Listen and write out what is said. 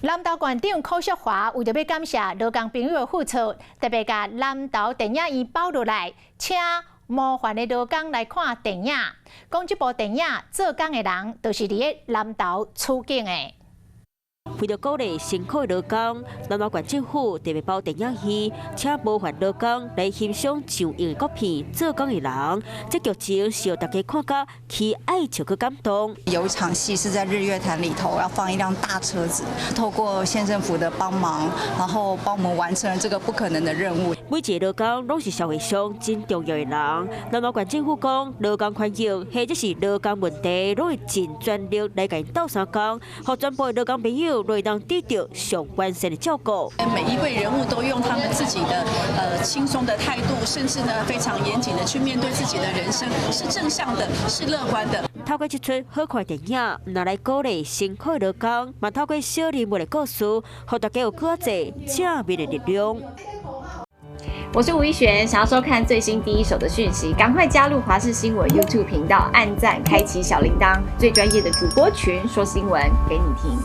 南投縣長柯淑華為著欲感謝勞工朋友的付出，特別共南投電影院包落來，請模範的勞工來看電影。講這部電影做工的人，就是佇咧南投取景的。為著鼓勵辛苦的勞工，南投縣政府特別包電影院，請模範勞工來欣賞上映的國片《做工的人》。這劇情是予大家看甲起愛笑閣感動。有一場戲是在日月潭裡頭，要放一輛大車子，透過縣政府的幫忙，然後幫我們完成了這個不可能的任務。每一个勞工攏是社會上真重要的人。南投縣政府講，勞工權益或者是勞工問題，攏會盡全力來共𪜶鬥相共，予全部的勞工朋友會當得著上完善的照顧。每一位人物都用他們自己的輕鬆的態度，甚至呢非常嚴謹的去面對自己的人生，是正向的，是樂觀的。透過這齣好看電影，毋但來鼓勵辛苦的勞工，嘛透過小人物的故事，予大家有閣較濟正面的力量。我是吳一璇，想要收看最新第一手的訊息，趕快加入華視新聞 YouTube 頻道，按讚、開啟小鈴鐺，最專業的主播群說新聞給你聽。